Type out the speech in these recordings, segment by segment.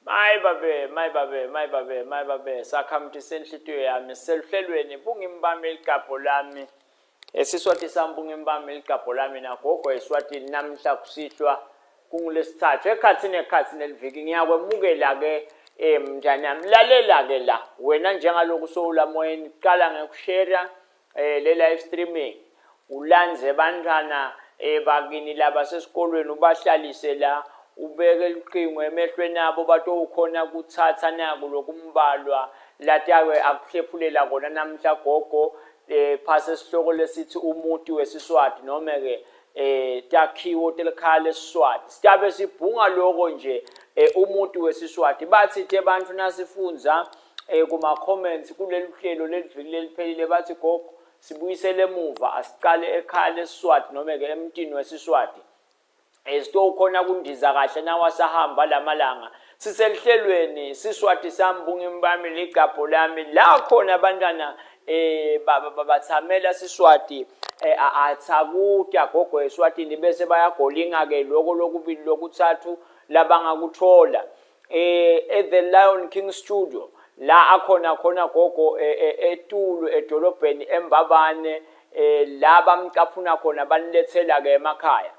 Mayi babe, mayi babe, mayi babe, mayi babe, sakhamuti senhlitiyo yami siseluhlelweni bungimbami ligabho lami. Esiswati sami bungimbami ligabho lami nagogo eSwatini namhla kusihlwa kungulesithathu ekhathi nekhathi neliviki ngiyakwemukela ke eh mntanami lalela ke la wena njengaloku sowulamoyeni qala ngekushare eh le live streaming ulandze bantwana eh bakini laba sesikolweni ubahlalise la ubeke luqingo emehlweni abo batowukhona kuthatha naku lokumbalwa latake akuhlephulela kona namhla gogo eh phase sihloko lesithi umuti wesiswati noma ke eh takhiwo telikhaya lesiswati sitabe sibhunga lokho nje eh, umuti wesiswati bathi te bantu nasifundza eh, kuma comments kulelu hlelo leliviki leliphelile bathi gogo sibuyisele emuva asicale ekhaya lesiswati noma ke emtini wesiswati eh, sitowukhona kundiza kahle nawasahamba lamalanga siselihlelweni siswati sami bungimi bami ligabho lami la khona abantwana eh bathamela siswati eh, athakuta gogo eswatini bese bayagolinga ke lokho lokubili lokuthathu labangakuthola eh at the Lion King Studio la akhona khona gogo eh, eh, etulu edolobheni embabane eh, la bamcaphuna khona banilethela ke emakhaya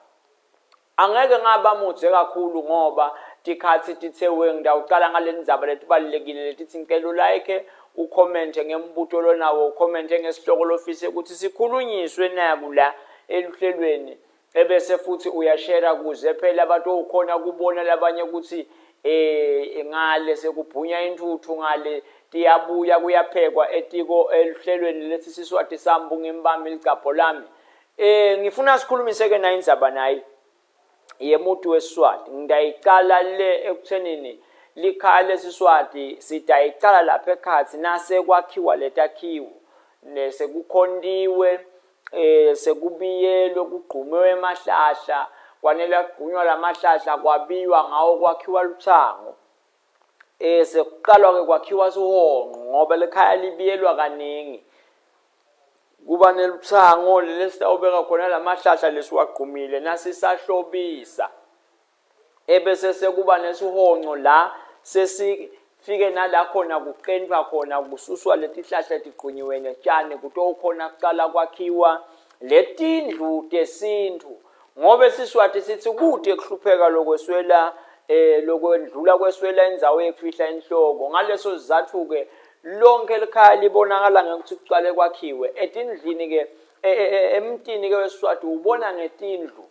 angeke ngaba mudze kakhulu ngoba tikhatsi tithe ngitawucala ngale ndzaba letibalulekile letithi ngicela ulike ukhomente ngembuto lonawo ukhomente ngesihloko lofise ukuthi sikhulunyiswe naku la eluhlelweni ebese futhi uyashera kuze phela abantu ukhona kubona labanye ukuthi eh ngale sekubhunya intuthu ngale tiyabuya kuyaphekwa etiko eluhlelweni lethi siswati sami bungimbami ligcabho lami eh ngifuna sikhulumise ke nayo indzaba nayi yemuti wesiswati ngidayicala le ekuthenini likhaya lesiswati sidayicala lapha ekhatsi nasekwakhiwa letakhiwo nesekukhontiwe eh sekubiyelwe kugqumewe emahlahla kwanele kugqunywa lamahlahla kwabiywa ngawo kwakhiwa luthango eh sekuqalwa ke kwakhiwa sihonqo ngoba lekhaya libiyelwa kaningi kuba neluthango lelesitawubeka khona lamahlahla lesiwagqumile nasisahlobisa ebese sekuba nesihonco la sesifike nala khona kuqentwa khona kususwa letihlahla tigqunyiwe netshani kutowukhona kucala kwakhiwa letindlu tesintfu ngobe siswati sithi kute kuhlupheka lokweswela eh lokwendlula kweswela indzawo yekufihla inhloko ngaleso sizatfu ke lonke likhaya libonakala ngekuthi kucale kwakhiwe etindlini ke e, e, e, emtini ke wesiswati ubona ngetindlu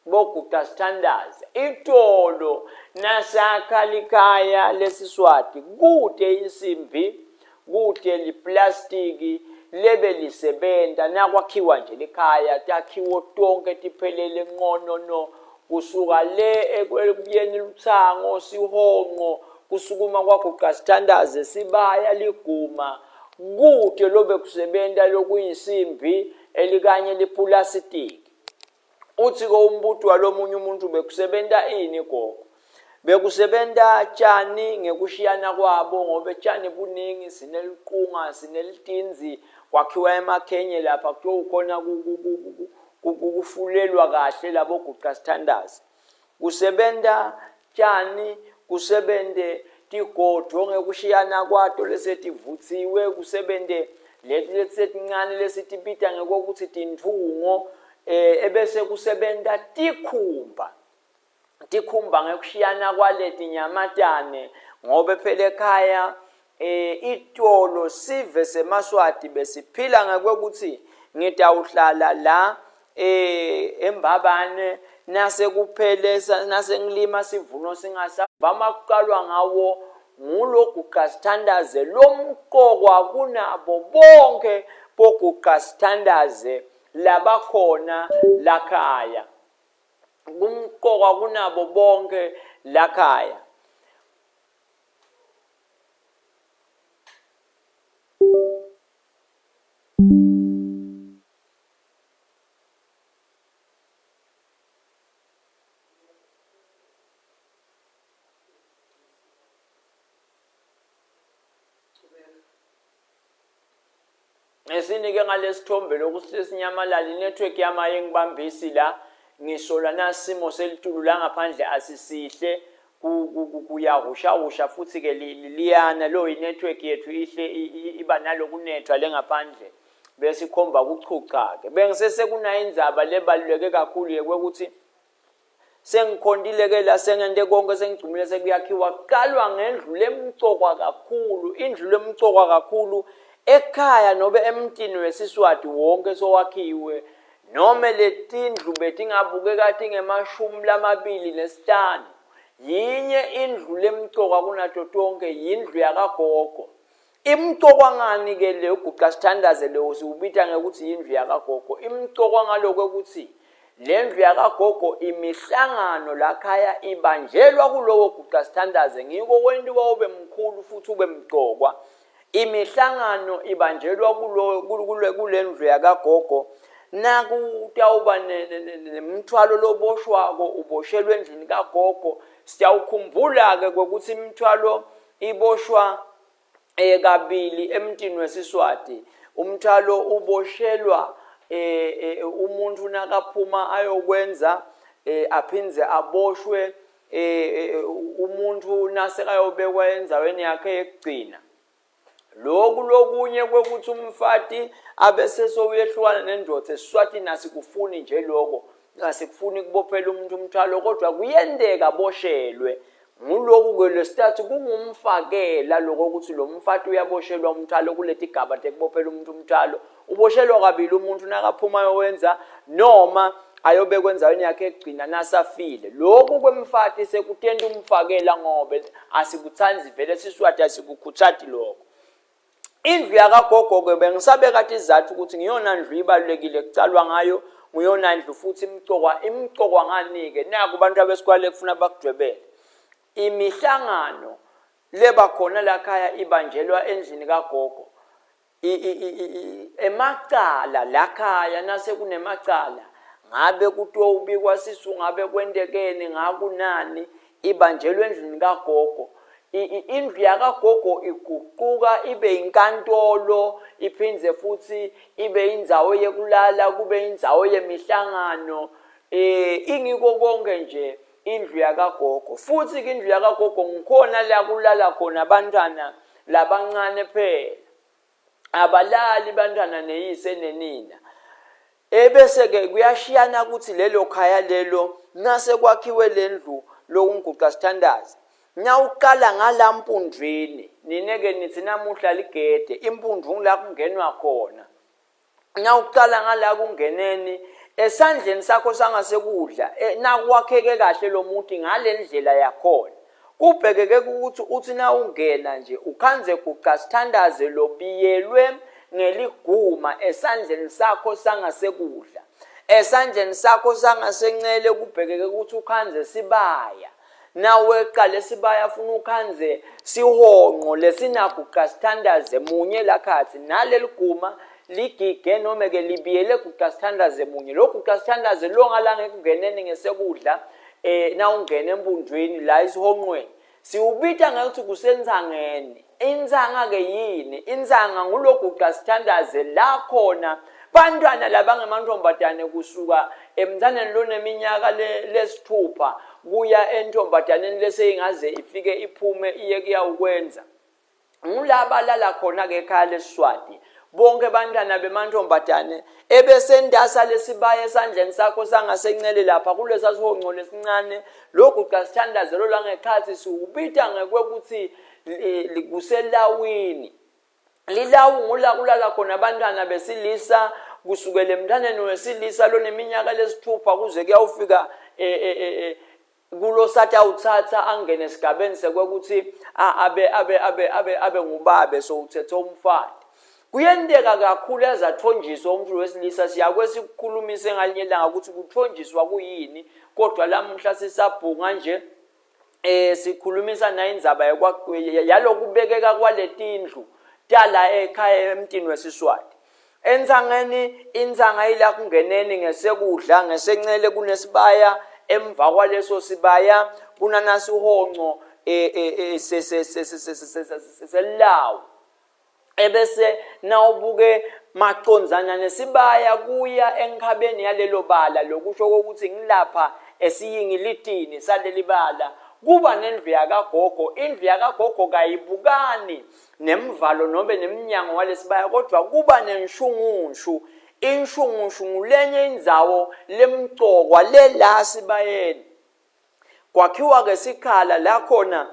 boguqa sithandaze itolo nasakha likhaya lesiswati kute insimbi kute liplastiki lebe lisebenta nakwakhiwa nje likhaya takhiwo tonke tiphelele nqono no kusuka le ekubuyeni luthango sihonqo kusukuma kwaguqa sithandaze sibaya liguma kute lobe kusebenta lokuyinsimbi elikanye lipulasitiki Uthi ke umbuto walomunye umuntu bekusebenta ini gogo? Bekusebenta tjani ngekushiyana kwabo ngobe tjani buningi sineliqunga sinelitinzi kwakhiwa emakhenye lapha kuthiwa ukhona kufulelwa kahle labo guqa sithandaze. Kusebenta tjani kusebente tigodvo ngekushiyana kwato lesetivutsiwe kusebente leti letisetincane lesitibita ngekokutsi tintfungo eh ebese kusebenta tikhumba tikhumba ngekushiyana kwaleti nyamatane ngobe phela ekhaya eh itolo sive semaswati besiphila ngekwekutsi ngitawuhlala la eh embabane nase kuphele nase ngilima sivuno singasavama kuqalwa ngawo nguloguqa sithandaze lomqokwa kunabo bonke boguqa sithandaze labakhona lakhaya kumqokwa kunabo bonke lakhaya Esinike ngalesithombe lokhu sesinyamalala inetwork yami ayingibambisi la ngisola nasimo selitulu la ngaphandle asisihle. Kuyahushahusha futhi-ke liyana lo i-network yethu ihle iba nalokunethwa le ngaphandle bese ikhomba kuchucha-ke. Bengisesekunayo indzaba lebaluleke kakhulu yekwekuthi sengikhontile-ke la sengente konke sengigcumile sekuyakhiwa kuqalwa ngendlu lemcokwa kakhulu indlu lemcokwa kakhulu ekhaya nobe emtini wesiswati wonke sowakhiwe nome letindlu betingabukeka tingemashumi lamabili nesihlanu yinye indlu lemcoka kunato tonke yindlu yakagogo Imcokwa ngani ke le uguqa sithandaze lo siwubita ngekuthi yindlu yakagogo imcokwa ngaloko ukuthi le ndlu yakagogo imihlangano lakhaya ibanjelwa kulowo guqa sithandaze ngiko kwentiwa ube mkhulu futhi ube mcokwa imihlangano ibanjelwa kulo kule ndlu yakagogo nakutawuba nemthwalo loboshwako uboshelwe endlini kagogo siyawukhumbula-ke kwekuthi imithwalo iboshwa eh kabili emntini wesiSwati umthwalo uboshelwa eh, eh umuntu nakaphuma ayokwenza eh aphindze aboshwe eh, eh umuntu nasekayobekwa endzaweni yakhe yekugcina lokhu lokunye kwekuthi umfati abese sowuyehlukana nendoda esiswatini asikufuni nje lokho asikufuni kubophela umuntu umthwalo kodwa kuyenteka boshelwe Nguloku-ke lesithathu kungumfakela loko ukuthi lo mfati uyaboshelwa umthwalo kuleti gaba tekubophela umuntu umthwalo. Uboshelwa kabili umuntu nakaphuma ayowenza noma ayobekwa endaweni yakhe yekugcina nasafile. Loku kwemfati sekutenta umfakela ngobe asikutsandzi vele siSwati asikukhutsati loko. Indlu yakagogo-ke bengisabeka tizathu ukuthi ngiyona ndlu ibalulekile kucalwa ngayo nguyona ndlu futhi imcokwa imcokwa ngani-ke naku abantu abesikwale kufuna bakudwebele imihlangano leba khona lakhaya ibanjelwa endlini kagogo emacala lakhaya nasekunemacala ngabe kuthiwa ubikwa sisu ngabe kwentekeni ngakunani ibanjelwa endlini kagogo indlu yakagogo iguquka ibe inkantolo iphindze futhi ibe indzawo yekulala kube indzawo yemihlangano eh ingiko konke nje indlu yakagogo futhi ke indlu yakagogo ngikhona la kulala khona abantwana labancane phela abalali bantwana neyise nenina ebese-ke kuyashiyana ukuthi lelo khaya lelo nase kwakhiwe le ndlu lokunguqa sithandaze nawuqala ngala mpundwini nine-ke nithi namuhla ligede impundvu ngila kungenwa khona nawuqala ngala kungeneni esandleni sakho sangasekudla e, nakwakheke kahle lo muti ngale ndlela yakhona Kubhekeke ukuthi uthi nawungena nje ukhandze guqa sithandaze lobiyelwe ngeliguma esandleni sakho sangasekudla. Esandleni sakho sangasencele kubhekeke ukuthi ukhandze sibaya. Naweqa lesibaya funa ukhandze sihonqo lesinaguqa sithandaze munye lakhathi naleliguma ligige noma ke libiyele guqa sithandaze munye. Lo guqa sithandaze lo ngala ngekungeneni ngesekudla eh nawungena embunjweni la esihonqweni siwubita ngekuthi kusentsangeni intsanga ke yini intsanga nguloguqa sithandaze la khona bantwana labangemantombazane kusuka emnthaneni loneminyaka lesithupha kuya entombadaneni leseyingaze ifike iphume iye kuyawukwenza ngula balala khona-ke ekhaya lesiswati bonke bantwana bemantombazane ebesendasa lesibaya esandleni sakho sangasencele lapha kulesa sihonco lesincane lokhu cha sithandazelo langekhathi siwubita ngekwekuthi kuselawini lilawu ngula kulala khona abantwana besilisa kusukela emntwaneni wesilisa loneminyaka lesithupha kuze kuyawufika e, e, e, kulo sathi awuthatha angene esigabeni sekwekuthi abe abe abe abe abe ngubabe sowuthethe umfati kuyenteka kakhulu azathonjiswa umuntu wesilisa siyakwe sikukhulumise ngalinye ilanga ukuthi kuthonjiswa kuyini kodwa lamuhla sisabhunga nje eh sikhulumisa nayo indzaba yalokubekeka kwaletindlu tala ekhaya emtini wesiswati Entsangeni intsanga ila kungeneni ngesekudla ngesencele kunesibaya emva kwaleso sibaya kunanasihonco e, e, e, selawu ebese nawubuke macondzana nesibaya kuya enkhabeni yalelo bala lokusho kokuthi ngilapha esiyingilitini saleli bala Kuba nendlu yakagogo, indlu yakagogo kayibukani nemvalo nobe nemnyango walesibaya kodvwa kuba nenshungunshu. Inshungunshu ngulenye indzawo lemcokwa lela sibayeni. Kwakhiwa-ke sikhala la khona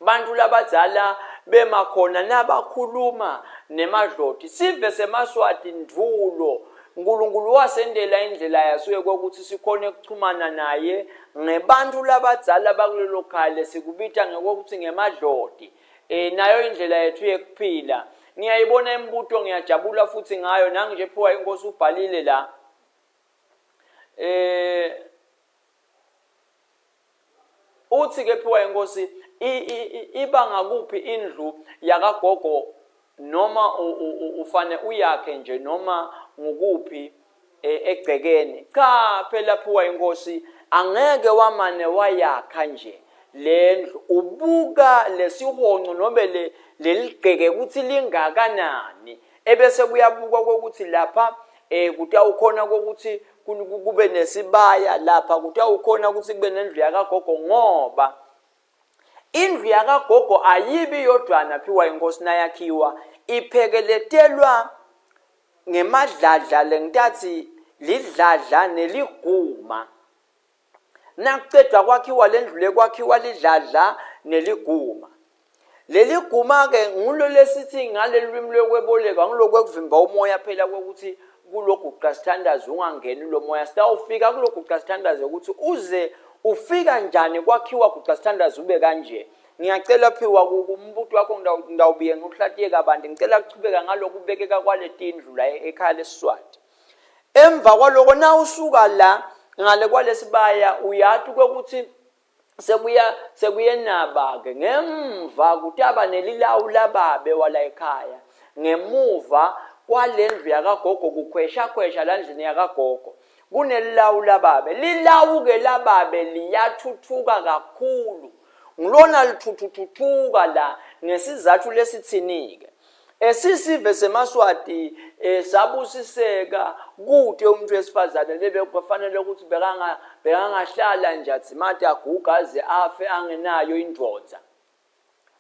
bantfu labadzala bema khona nabakhuluma nemadloti. Sive semaSwati ndvulo Nkulunkulu wasentela indlela yaso yekwekutsi sikhone kuchumana naye ngebantfu labadzala bakulelo khaya lesikubita ngekwekutsi ngemadloti. E, nayo indlela yetfu yekuphila. Ngiyayibona imibuto ngiyajabula futsi ngayo nangi nje phiwa inkosi ubhalile la. Eh Uthi ke phiwa inkosi iba ngakuphi indlu yakagogo noma ufane uyakhe nje noma ngukuphi e, egcekeni cha phela phiwa inkosi angeke wamane wayakha nje lendlu ubuka lesihonco nobe le leligceke ukuthi lingakanani ebese kuyabukwa kokuthi lapha eh kutawukhona kokuthi kube nesibaya lapha kutawukhona ukuthi kube nendlu yakagogo ngoba indlu yakagogo ayibi yodwana phiwa inkosi nayakhiwa iphekeletelwa ngemadladla lengitathi lidladla neliguma Nakucedwa kwakhiwa lendlu le kwakhiwa lidladla neliguma. Leli guma-ke ngulo lesithi ngaleli lwimi lwekwebolekwa ngulokwekuvimba umoya phela kwekuthi kuloguqa sithandaze ungangeni lo moya. Sitawufika kuloguqa sithandaze ukuthi uze ufika njani kwakhiwa guqa sithandaze ube kanje. Ngiyacela Phiwa kumbuto wakho ngitawubuye ngiwuhlatiye kabanti. Ngicela kuchubeka ngalokubekeka kwaletindlu la ekhaya leSiswati. Emva kwaloko nawusuka la ngale kwalesibaya uyati kwekuthi sekuya sekuyenaba-ke ngemva kutaba nelilawu lababe wala ekhaya ngemuva kwalendlu yakagogo kukhweshakhwesha la ndlini yakagogo kunelilawu lababe lilawu-ke lababe liyathuthuka kakhulu ngulona lithuthuthuka la ngesizathu lesithini-ke Esisive semaSwati eh, sabusiseka kute umuntu wesifazane lebekufanele ukuthi bekanga bekangahlala nje adzimate aguga aze afe angenayo indvodza.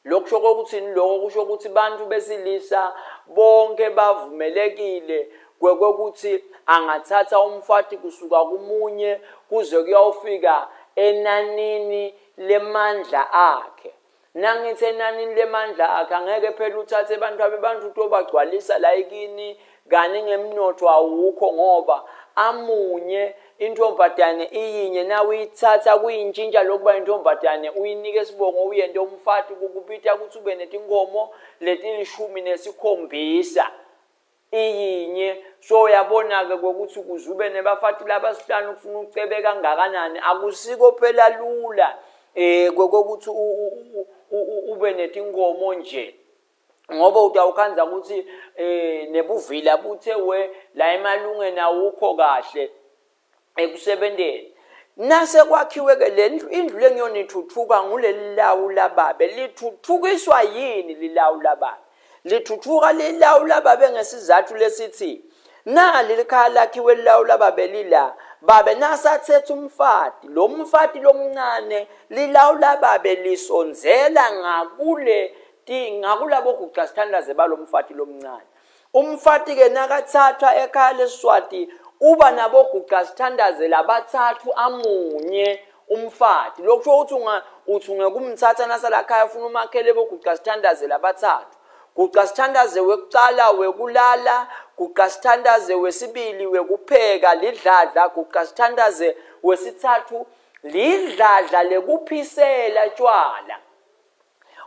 Lokusho kokuthini lokho kusho ukuthi bantu besilisa bonke bavumelekile kwekwekuthi angathatha umfati kusuka kumunye kuze kuyawufika enanini lemandla akhe. Nangithi enanini lemandla akhe angeke phela uthathe abantu abebantu utobagcwalisa la ikini kani ngemnotho awukho ngoba amunye intombazane iyinye nawe uyithatha kuyintshintsha lokuba intombazane uyinike isibongo uyente umfati kukubita ukuthi ube netinkomo letilishumi nesikhombisa iyinye so uyabona-ke kokuthi ukuze ube nebafati labasihlanu kufuna ucebe kangakanani akusiko phela lula eh kokuthi ube netinkomo nje ngoba utawukhandza ukuthi eh nebuvila buthe we la emalungeni awukho kahle ekusebenteni nase kwakhiwe-ke le ndlu indlu lengiyonithuthuka nguleli lawu lababe lithuthukiswa yini lilawu lababe lithuthuka lilawu lababe ngesizathu lesithi nali likhaya lakhiwe lilawu lababe lila babe nasathetha umfati lo mfati lomncane lilawu lababe lisondzela ngakule ngakulabo guca sithandaze balomfati lomncane Umfati-ke nakatsathwa ekhaya leSiswati uba naboguca sithandaze labatsatfu amunye umfati. Lokusho ukuthi unga uthi ungekumtsatsa nasalakhaya ufuna umakhele boguca sithandaze labatsatfu. Guca sithandaze wekucala wekulala, guca sithandaze wesibili wekupheka lidladla, guca sithandaze wesitsatfu lidladla lekuphisela tjwala.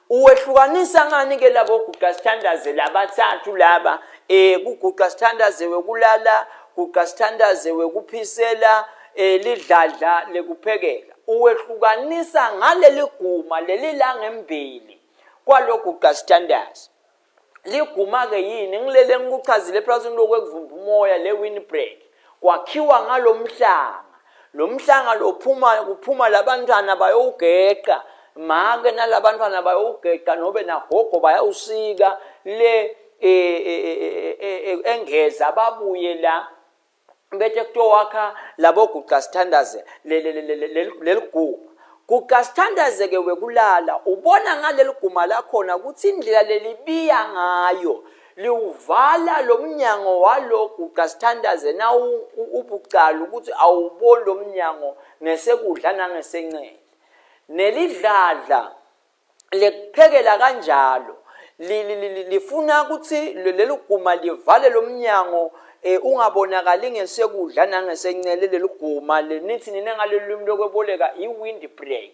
Uwehlukanisa ngani ke labo guqa sithandaze labathathu laba eh kuguqa sithandaze wekulala guqa sithandaze wekuphisela eh lidladla lekuphekela uwehlukanisa ngaleli guma leli langembili kwaloguqa sithandaze Liguma-ke yini? Ngilele ngikuchazile eplazini lokwekuvumba umoya le windbreak. Kwakhiwa ngalomhlanga. Lo mhlanga lophuma kuphuma labantwana bayowugeqa. Make nalabantwana bayowugeqa nobe nagogo bayawusika le e, e, e, engeza babuye la bete kutowakha labo guqa sithandaze leliguma. Guga sithandaze-ke wekulala, ubona ngaleli guma lakhona ukuthi indlela lelibiya ngayo liwuvala lo mnyango walo guga sithandaze na ubucala ukuthi awuboni lo mnyango ngesekudla nangesencele. Nelidladla lekuphekela kanjalo lifuna ukuthi leli guma livale lo mnyango ungabonakali ngesekudla nangesencele. Leli guma nithi nina ngalolu lwimi lokweboleka i-wind break.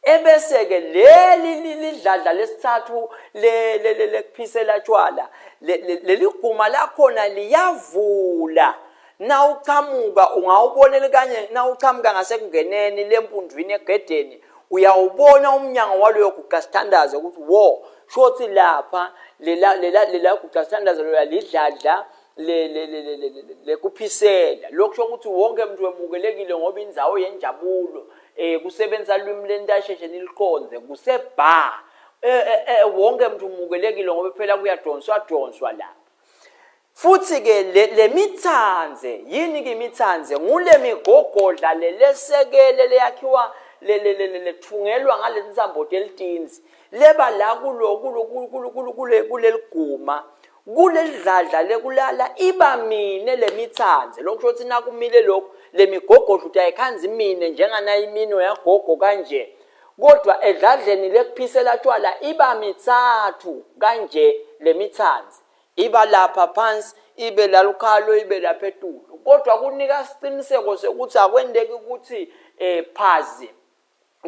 Ebese-ke leli lidladla lesithathu lekuphisela tshwala, leli guma lakhona liyavula nawuchamuka, ungawubonela kanye nawuchamuka ngasekungeneni lempundwini egedeni, uyawubona umnyango waloyo guqa sithandaze ukuthi wo shothi lapha lela lela lela guqa sithandaze loya lidladla lekuphisela. Lokhu kusho ukuthi wonke umuntu wemukelekile ngoba indzawo yenjabulo, kusebenzisa lwimi lentasheshe niliqondze, kusebha, wonke umuntu umukelekile ngoba phela kuyadonswa donswa lapha. Futhi-ke le mithanze yini ke imithanze? Ngule migogodla lelesekele leyakhiwa lethungelwa ngale nsambo telitinzi leba la kulo kulo kulo kule kuleliguma kulelidladla lekulala, iba mine lemithanze. Lokho kusho ukuthi nakumile lokhu le migogodla uthi ayikhanzi imine njenganayo imino yagogo kanje, kodwa edladleni lekuphisela tshwala iba mithathu kanje. Le mithanze iba lapha phansi, ibe la lukhalo, ibe lapha etulu, kodwa kunika isiqiniseko sokuthi akwendeki ukuthi phazi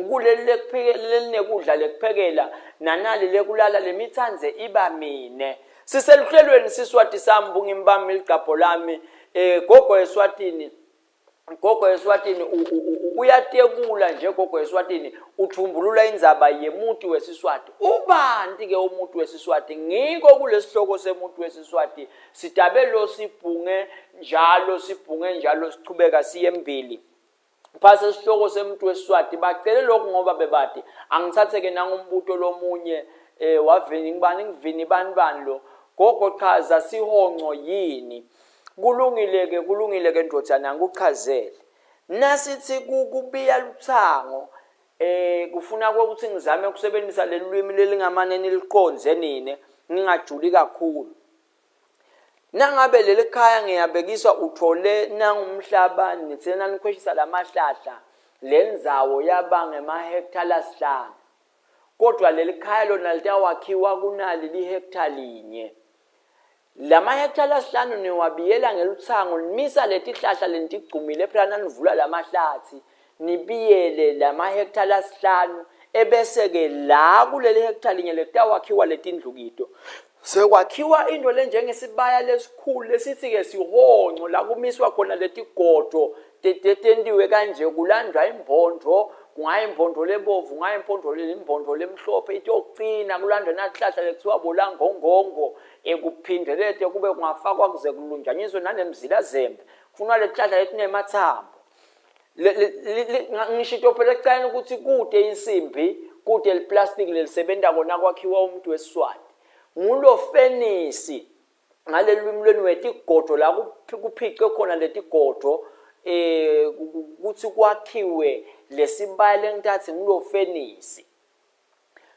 kuleli lelinekudla lekuphekela nanali lekulala, lemithanze iba mine. Siseluhlelweni Siswati sami, bungimbami ligcabho lami. Gogo eSwatini, gogo eSwatini uyatekula nje. Gogo eSwatini uthumbulula indzaba yemuti wesiSwati. Ubanti ke umuntu wesiSwati? Ngiko kulesihloko semuntu wesiSwati sidabe lo sibhunge njalo, sibhunge njalo, sichubeka siye embili phasi esihloko semuntu wesiSwati. Bacele lokhu ngoba bebati angithathe-ke nangumbuto lomunye wavini ngibani ngivini bani bani lo. Gogo, chaza sihonco yini? Kulungile-ke, kulungile-ke ndvodzana, ngikuchazele. Nasithi kubiya lutsango, kufuna ukuthi ngizame ukusebenzisa leli lwimi lelingamane niliqondze nine, ngingajuli kakhulu. Nangabe leli khaya ngiyabekiswa uthole nangumhlaba nithena nikhweshisa lamahlahla, le ndzawo yaba ngemahektha lasihlanu, kodwa leli khaya lona litawakhiwa kunali lihektha linye. Lamahektha lasihlanu niwabiyela ngelutsango, nimisa letihlahla lenitigcumile phela nanivula lamahlathi, nibiyele lamahektha lasihlanu, ebese-ke la kuleli hektha linye lekutawakhiwa letindlu kito sekwakhiwa into lenjengesibaya lesikhulu lesithi-ke sihonco, la kumiswa khona letigodo tentiwe kanje, kulandwa imbondvo, kungayimbondo lebovu, kungayimpondo imbondo lemhlophe, itocina, kulandwa nasihlahla lekuthiwa bolangongongo, ekuphindelete kube kungafakwa kuze kulunjanyiswe nanemzilazembe, kufunwa letihlahla letinematsambo. Ngishito phela ekucaleni ukuthi kude insimbi, kude liplastiki lelisebenta kona kwakhiwa umuntu wesiSwati ngulo fenisi ngaleli lwimi lweni wetigodo la kuphicwe khona letigodo ukuthi kwakhiwe lesibaya lengitathi ngulo fenisi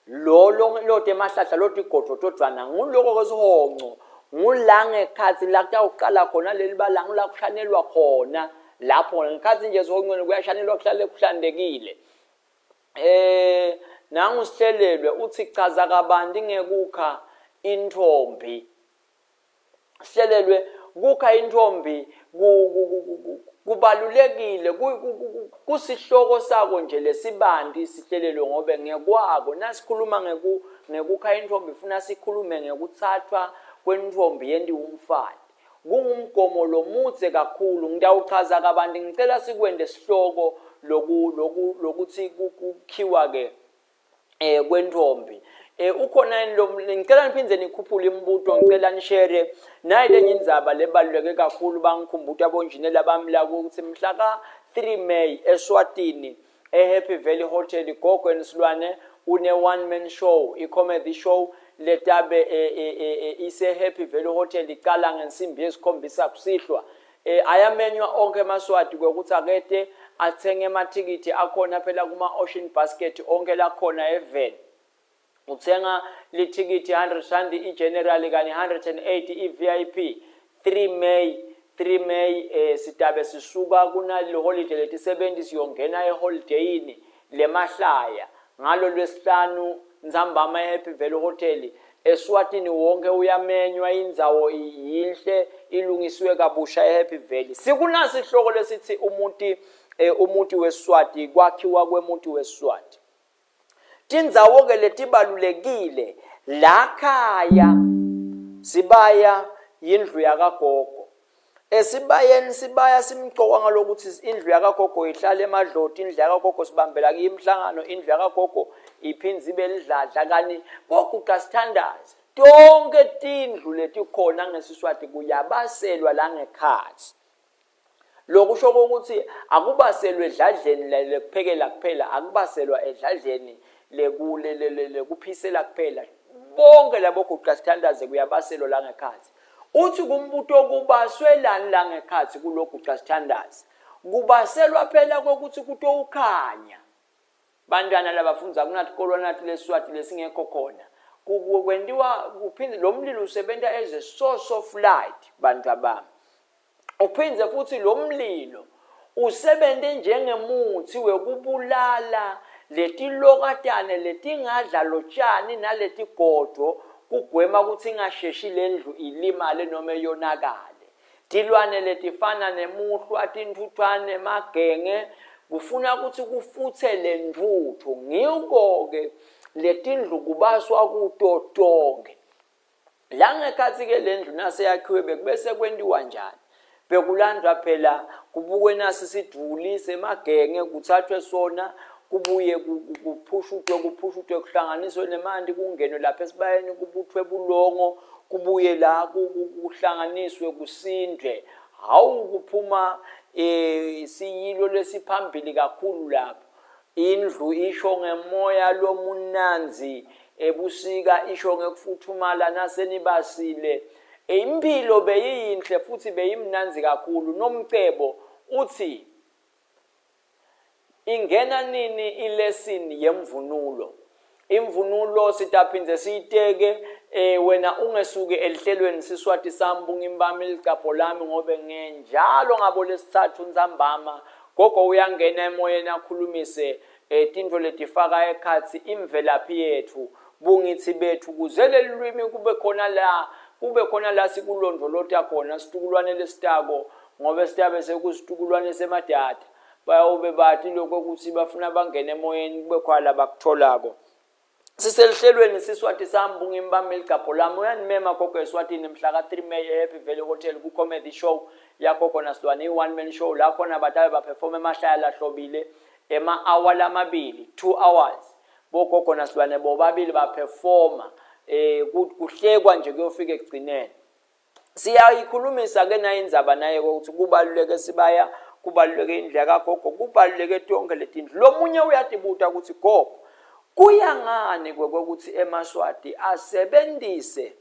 lo lote emahlahla lotigodo todvwana, nguloko kwesihonco, ngula ngekhatsi la kutawuqala khona leli bala, ngula kushanelwa khona lapho ngekhatsi nje esihoncweni kuyashanelwa, kuhlale kuhlantekile. Nangu sihlelelwe uthi chaza kabanti ngekukha intfombi. Sihlelelwe, kukha intfombi kubalulekile, kusihloko sako nje lesibanti sihlelelwe, ngobe ngekwako nasikhuluma ngekukha intfombi funa sikhulume ngekuthathwa kwentfombi yentiwe umfati, kungumgomo lomudze kakhulu. Ngitawuchaza kabanti, ngicela sikwente sihloko loku loku lokuthi kukhiwa ke kwentfombi. Ukhona yini lo? Ngicela niphindze nikhuphule imibuto, ngicela nishare nayi lenye indzaba lebaluleke kakhulu. Bangikhumbuta bonjinela bami la ukuthi mhla ka-3 May eSwatini e-Happy Valley Hotel, Gogo and Silwane une one man show, i-comedy show letabe ise Happy Valley Hotel, icala ngensimbi yesikhombisa kusihlwa. Ayamenywa onkhe emaSwati kwekutsi akete atsenge emathikithi akhona phela kuma-Ocean Basket onkhe lakhona eveni. Utsenga lithikithi 100 rand i-general kanye 180 i-VIP 3 May 3 May sitabe sisuka kunaleli holiday letisebenti siyongena eholideyini lemahlaya ngalo lwesihlanu ntsambama eHappy Valley Hotel eSwatini. Wonke uyamenywa, indzawo yinhle, ilungisiwe kabusha eHappy Valley. Sikunasi sihloko lesithi umuti weSwati, kwakhiwa kwemuti weSwati. Tindzawo-ke letibalulekile lakhaya sibaya yindlu yakagogo. Esibayeni sibaya simcoka ngalokuthi indlu yakagogo ihlala emadloti, indlu yakagogo sibambela kuyo imihlangano, indlu yakagogo iphindze ibe lidladla kani boguga sithandaze. Tonke tindlu letikhona ngesiSwati kuyabaselwa la ngekhatsi. Lokusho ukuthi akubaselwa edladleni lekuphekela kuphela, akubaselwa edladleni lekuphisela kuphela. Bonke labo guqa sithandaze kuyabaselwa la ngekhatsi. Uthi kumbuto kubaswelani la ngekhatsi kuloguqa sithandaze? Kubaselwa phela kokuthi kutowukhanya. Bantwana labafundza kunatikolwa nati leSwati lesingekho khona. Kwentiwa kuphinde lo mlilo usebenta as a source of light bantwa bami. Uphindze futhi lo mlilo usebente njengemutsi wekubulala letilokatane letingadla lotjani naletigodvo kugwema kutsi ingasheshi lendlu ilimale noma yonakale. Tilwane letifana nemuhlwa, tintfutfwane, emagenge kufuna kutsi kufutse lentfutfu. Ngiko-ke letindlu kubaswa kuto tonkhe. La ngekhatsi-ke lendlu naseyakhiwe bekubese kwentiwa njani? Bekulandvwa phela kubukwe nasi sidvuli semagenge kuthathwe sona kubuye kuphushutwe kuphushutwe kuhlanganiswe nemanti kungenwe lapha esibayeni kubuthwe bulongo kubuye la kuhlanganiswe kusindwe. Hawu kuphuma siyilo lesiphambili kakhulu lapho. Indlu isho ngemoya lomunandzi ebusika, isho ngekufuthumala nasenibasile. Imphilo beyiyinhle futhi beyimnandzi kakhulu. Nomcebo uthi ingena nini ilesson yemvunulo? Imvunulo sitaphindze siyiteke wena ungesuki elihlelweni Siswati sami bungimbami licapho lami ngobe ngenjalo ngabo lesitsatfu ntsambama gogo uyangena emoyeni akhulumise tintfo letifaka ekhatsi imvelaphi yetfu bungitsi betfu kuze leli lwimi kube khona la kube khona la sikulondvolota khona situkulwane lesitako ngobe sitabe sekusitukulwane semadada bayawube bati lokho ukuthi bafuna bangene emoyeni kube khona labakutholako. Siselihlelweni Siswati sami bungimbami ligabho lami uyanimema gogo eSwatini mhla ka-3 May e-Happy Valley Hotel ku-comedy show yagogo naSilwane i-one man show la khona batabe baperforma emahlaya lahlobile ema-hour lamabili 2 hours bogogo naSilwane bobabili baperforma kuhlekwa nje kuyofika ekugcineni. Siyayikhulumisa ke nayo indzaba naye ukuthi kubaluleke sibaya, kubaluleke indlu yakagogo, kubaluleke tonke letindlu. Lomunye uyatibuta ukuthi gogo kuya ngani kwekuthi emaSwati asebentise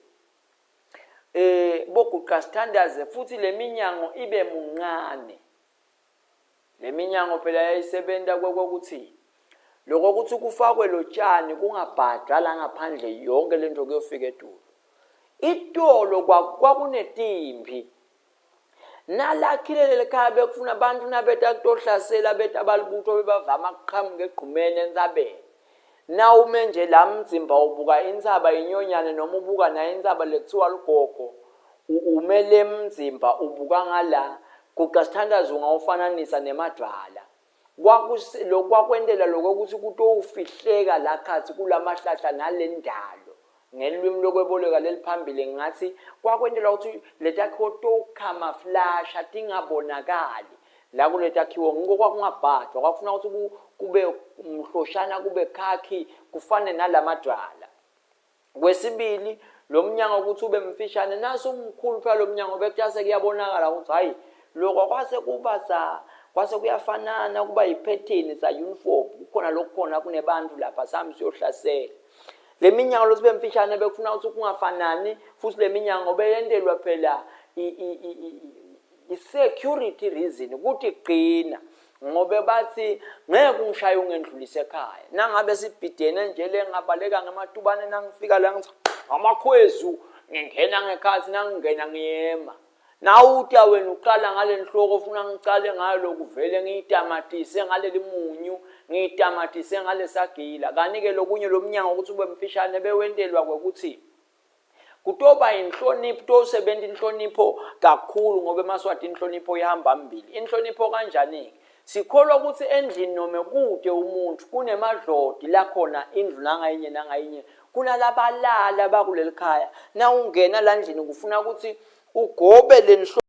boguqa sithandaze futhi leminyango ibe muncane. Leminyango phela yayisebenta kwekokuthi lokho kuthi kufakwe lotshani kungabhadwa la ngaphandle yonke lento kuyofika etulu. Itolo kwakunetimpi. Nalakhile lelikhaya bekufuna abantu nabeta kutohlasela beta balibutho bebavama kuqhamuka egqumeni entsabeni. Nawume nje la mdzimba ubuka intsaba inyonyane noma ubuka nayo intsaba lekuthiwa lugogo ume le mdzimba ubuka ngala guqa sithandazo ungawufananisa nemadvwala. Kwakwentela lokho ukuthi kutowufihleka la khatsi kulamahlahla nalendalo. Ngelwimi lokweboleka leliphambili ngingathi kwakwentela ukuthi letakhiwo towucamouflasha tingabonakali la kuletakhiwo ngiko kwakungabhadwa kwakufuna ukuthi kube mhloshana kube khakhi kufane nalamadwala. Kwesibili lo mnyango ukuthi ube mfishane naso umkhulu phela lo mnyango bekutase kuyabonakala ukuthi hayi lokho kwase kuba sa kwase kuyafanana kuba yiphethini sa uniform kukhona lokukhona kunebantu lapha sami siyohlasela. Le minyango lothi mfishane bekufuna ukuthi kungafanani futhi le minyango beyentelwa phela I-security reason ukuthi qina ngobe bathi ngeke ungishaye ungendlulise ekhaya. Nangabe sibhidene nje le ngabaleka ngematubane nangifika la ngithi amakhwezu ngingena ngekhathi nangingena ngiyema. Nawuta wena uqala ngale nhloko ufuna ngicale ngayo lokuvele ngiyitamatise ngaleli munyu ngiyitamatise ngalesagila kani-ke lokunye lo mnyango ukuthi ube mfishane bewentelwa kwekuthi kutoba inhlonipho tosebenta inhlonipho kakhulu ngoba emaswati inhlonipho ihamba mbili inhlonipho kanjani-ke sikholwa ukuthi endlini noma kude umuntu kunemadlodi lakhona indlu nangayinye nangayinye kunalabalala bakuleli khaya na ungena la ndlini kufuna ukuthi ugobe le.